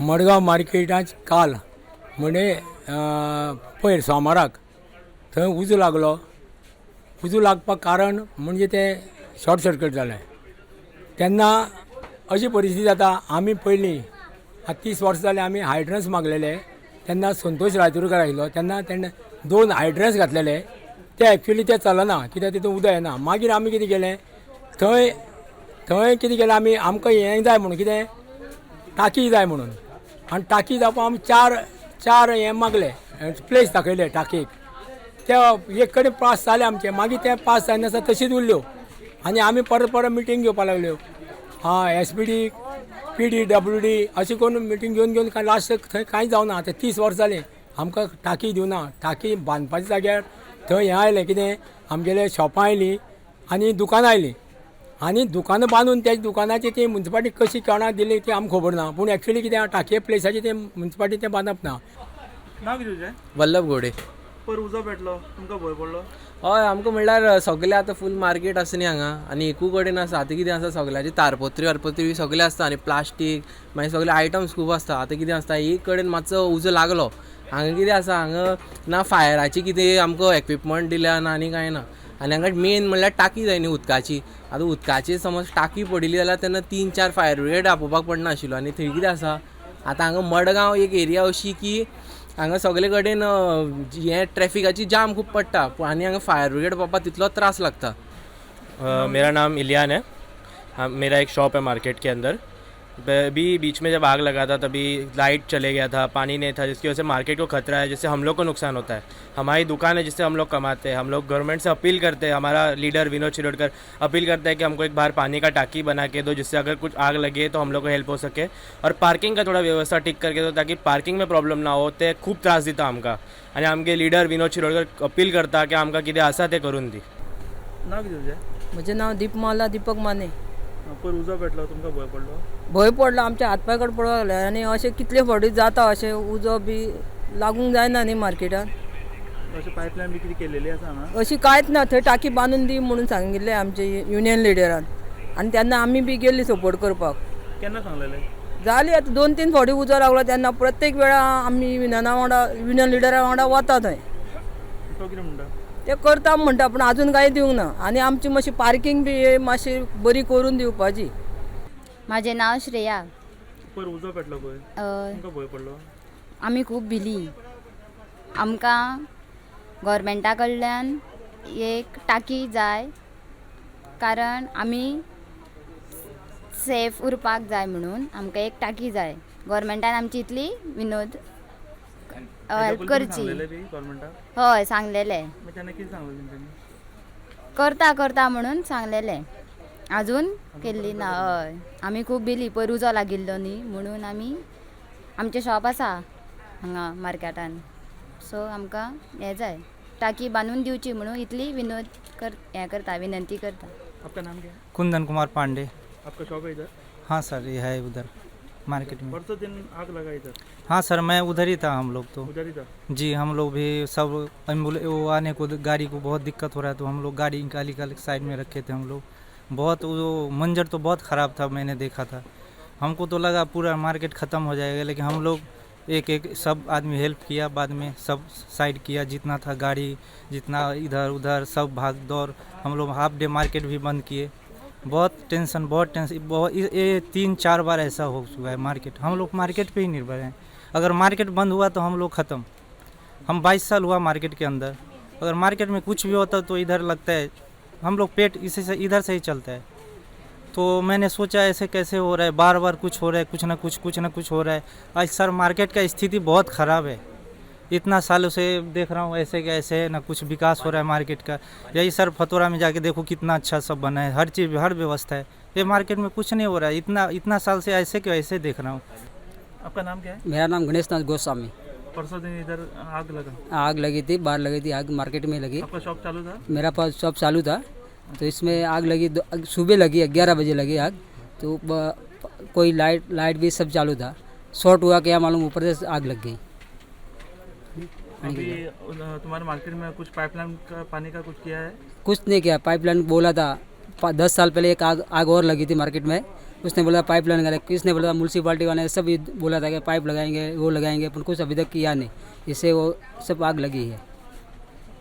मडगांव मार्केटांत काल म्हणजे पयर सोमाराक थंय उजो लागलो. उजो लागपाक कारण म्हणजे तें शॉर्ट सर्कीट जालें. तेन्ना अशी परिस्थिती जाता, आमी पयलीं आतां 30 वर्सां जालीं आमी हायड्रंस मागलेले. तेन्ना संतोष रायतुरकार आयिल्लो, तेन्ना तेणें 2 हायड्रंस घातलेले. ते एक्चुली ते चलना, कित्याक तितून उदक येना. मागीर आमी कितें केलें, थंय थंय कितें केलें आमी, आमकां हें जाय म्हणून कितें टाकी जाय म्हणून, आनी टाकी जावपाक आमी चार चार हें मागले, प्लेस दाखयले टाकयेक. ते एक कडेन पास जाले आमचे, मागीर ते पास जायनासतना तशीच उरल्यो आनी आमी परत परत मिटींग घेवपाक लागल्यो. आं, SPD PDWD अशें करून मिटींग घेवन घेवन कांय लास्ट थंय कांय जावना. आतां 30 वर्सां जालीं आमकां टाकी दिवना. टाकी बांदपाच्या जाग्यार थंय हें आयलें कितें, आमगेले शॉपां आयलीं आनी दुकानां आयलीं, आनी दुकानां बांदून त्या दुकानाची ती मुन्सिपाल्टी कशी कोणाक दिली ती आमकां खबर ना. पूण एक्चुली कितें टाकये प्लेसाची ते मुन्सिपाल्टी तें बांदप ना. नांव कितें तुजें? वल्लभ घोडे. पयर उजो पेटलो, तुमकां भंय पडलो? हय, आमकां म्हणल्यार सगळे आतां फूल मार्केट आसा न्ही हांगा, आनी एकू कडेन आसा. आतां कितें आसा, सगळ्याची तारपत्री वारपत्री बी सगळें आसता आनी प्लास्टीक मागीर सगळे आयटम्स खूब आसता. आतां कितें आसता, एक कडेन मातसो उजो लागलो, हांगा कितें आसा, हांगा ना फायराची कितें आमकां एक्विपमंट दिल्या ना आनी कांय ना. आनी हांगा मेन म्हणल्यार टाकी जाय न्ही उदकाची. आतां उदकाची समज टाकी पडिल्ली जाल्यार तेन्ना 3-4 फायर ब्रिगेड आपोवपाक पडना आशिल्लो. आनी थंय कितें आसा, आतां हांगा मडगांव एक एरिया अशी की हांगा सगळे कडेन हें ट्रॅफिकाची जाम खूब पडटा आनी हांगा फायर ब्रिगेड पावपाक तितलो त्रास लागता. मेरा नाम इलियान है. हाँ, मेरा एक शॉप है मार्केट के अंदर. अभी बीच में जब आग लगा था तभी लाइट चले गया था, पानी नहीं था, जिसकी वजह से मार्केट को खतरा है, जिससे हम लोग को नुकसान होता है. हमारी दुकान है जिससे हम लोग कमाते हैं. हम लोग गवर्नमेंट से अपील करते हैं, हमारा लीडर विनोद शिरोडकर अपील करता है कि हमको एक बाहर पानी का टाकी बना के दो, जिससे अगर कुछ आग लगे तो हम लोग को हेल्प हो सके, और पार्किंग का थोड़ा व्यवस्था ठीक करके दो ताकि पार्किंग में प्रॉब्लम ना हो. ते खूब त्रास दिता आमकां, आनी आमगे लिडर विनोद शिरोडकर अपील करता की आमकां कितें आसा तें करून दी. नांव कितें तुजें? म्हजें नांव दीपमाला दीपक माने. पयर उजो पेटलो, तुमकां भंय पडलो? भंय पडलो, आमच्या हात पांय पडपाक लागले आनी अशें कितले फावटी जाता, अशें उजो बी लागूंक जायना न्ही मार्केटान. अशें पायपलायन बी कितें केलेली आसा हांगा? अशी कांयच ना. थंय टाकी बांदून दी म्हणून सांगिल्लें आमचे युनियन लिडरान, आनी तेन्ना आमी बी गेल्ली सपोर्ट करपाक. केन्ना सांगलेलें? जाली आतां 2-3 फावटी उजो लागलो तेन्ना प्रत्येक वेळा आमी युनियना वांगडा, युनियन लिडरा वांगडा वता थंय. तो कितें म्हणटा? ते करता म्हणटा, पूण आजून कांय दिवंक ना. आनी आमची मातशी पार्कींग बी मातशी बरी करून दिवपाची. म्हाजें नांव श्रेया. पयर उजो पेटलो पळय, तुमकां भंय पडलो? आमी खूब भिली. आमकां गोवोरमेंटा कडल्यान एक टाकी जाय, कारण आमी सेफ उरपाक जाय म्हणून आमकां एक टाकी जाय. गोवोरमेंटान आमची इतली विनोद हेल्प करची. हय, सांगलेलें. करता करता म्हणून सांगलेलें, आजून केल्ली ना. हय, आमी खूब भिली. पयर उजो लागिल्लो न्ही म्हणून आमी, आमचें शॉप आसा हांगा मार्केटान, सो आमकां हें जाय, टाकी बांदून दिवची म्हणून इतली विनोद हें करता, विनंती करता. आपका नाम क्या है? कुंदन कुमार पांडे. आपका शॉप है इधर? हाँ सर, ये है उधर मार्केट में. परसों दिन आग लगा इधर? हाँ सर, मैं उधर ही था. हम लोग तो उधर ही था जी. हम लोग भी सब एम्बुलेंस वो आने को, गाड़ी को बहुत दिक्कत हो रहा है, तो हम लोग गाड़ी निकाली निकाल साइड में रखे थे हम लोग. बहुत वो मंजर तो बहुत ख़राब था, मैंने देखा था. हमको तो लगा पूरा मार्केट ख़त्म हो जाएगा, लेकिन हम लोग एक एक सब आदमी हेल्प किया, बाद में सब साइड किया जितना था गाड़ी, जितना इधर उधर सब भाग दौड़. हम लोग हाफ डे मार्केट भी बंद किए. बहुत टेंशन, बहुत टेंशन, बहुत. ये 3-4 बार ऐसा हो चुका है मार्केट. हम लोग मार्केट पे ही निर्भर हैं. अगर मार्केट बंद हुआ तो हम लोग ख़त्म. हम 22 साल हुआ मार्केट के अंदर. अगर मार्केट में कुछ भी होता तो इधर लगता है हम लोग पेट इसी से इधर से ही चलता है. तो मैंने सोचा ऐसे कैसे हो रहा है, बार बार कुछ हो रहा है, कुछ ना कुछ, कुछ ना कुछ हो रहा है. आज सर मार्केट का स्थिति बहुत ख़राब है. इतना सालों से देख रहा हूँ ऐसे कैसे है, ना कुछ विकास हो रहा है मार्केट का. यही सर फतोरा में जाके देखो कितना अच्छा सब बना है, हर चीज़ हर व्यवस्था है. ये मार्केट में कुछ नहीं हो रहा है. इतना इतना साल से ऐसे के ऐसे देख रहा हूँ. आपका नाम क्या है? मेरा नाम गणेश नाथ गोस्वामी. परसों दिन इधर आग लगा? आग लगी थी, बाहर लगी थी आग, मार्केट में लगी. आपका शॉप चालू था? मेरा पास शॉप चालू था, तो इसमें आग लगी. सुबह लगी, 11 बजे लगी आग. तो कोई लाइट लाइट भी सब चालू था. शॉर्ट हुआ क्या मालूम, ऊपर से आग लग गई. अभी तुम्हारे मार्केट में कुछ पाइपलाइन का पानी का कुछ किया है? कुछ नहीं किया. पाइपलाइन बोला था, 10 साल पहले एक आग आग और लगी थी मार्केट में। उसने बोला पाइप लाइन लगा, किसने बोला, म्यूनसिपाल्टी वाले सब ये बोला था कि पाइप लगाएंगे, वो लगाएंगे, पर कुछ अभी तक किया नहीं। इससे वो सब आग लगी है।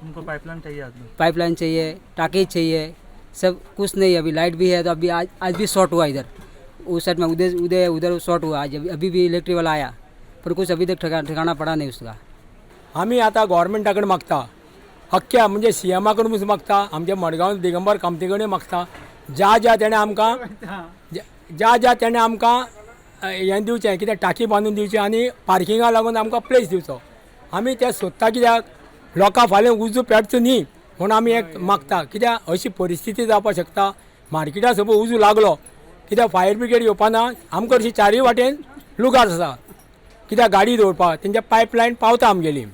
उनको पाइपलाइन चाहिए आदमी? पाइपलाइन चाहिए, टाकी चाहिए, सब कुछ नहीं। अभी लाइट भी है तो अभी आज आज भी शॉर्ट हुआ इधर, उस साइड में उदय उदय उधर शॉर्ट हुआ आज। अभी अभी भी इलेक्ट्रिक वाला आया, पर कुछ अभी तक ठिकाना पड़ा नहीं उसका। आमी आतां गोवोरमेंटा कडेन मागता, अख्ख्या म्हणजे सी एमा कडेन पसून मागता, आमच्या मडगांव दिगंबर कामती कडेन मागता, ज्या ज्या तेणें आमकां ज्या ज्या तेणें आमकां हें दिवचें, कितें टाकी बांदून दिवची आनी पार्किंगा लागून आमकां प्लेस दिवचो। आमी तें सोदता, कित्याक लोकां फाल्यां उजो पेटचो न्ही म्हूण आमी एक मागता, कित्याक अशी परिस्थिती जावपाक शकता। मार्केटा सपोज उजो लागलो, कित्याक फायर ब्रिगेड येवपा ना। आमकां अशी चारूय वाटेन लुगार आसा, कित्याक गाडी दवरपाक तेंच्या पायपलायन पावता आमगेली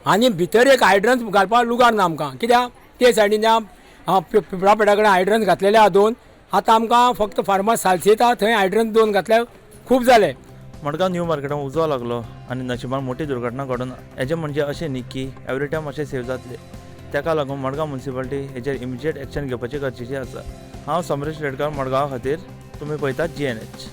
आनी भितर एक हायड्रन्स घालपाक लुगार ना आमकां, कित्याक ते सायडीन त्या पिपळा पेडा कडेन हायड्रन्स घातलेले आहा दोन। आतां आमकां फक्त फार्मास सालसेता थंय हायड्रन्स दोन घातल्यार खूब जाले। मडगांव न्यू मार्केटान उजो लागलो आनी नशिबान मोठी दुर्घटना घडून। हेजें म्हणजे अशें न्ही की एवरी टायम अशें सेव जातलें। ताका लागून मडगांव म्युनिसिपालिटी हेजेर इमिजिएट एक्शन घेवपाची गरजेची आसा। हांव समरेश रेडकर, मडगांवा खातीर। तुमी पळयतात जीएनएच।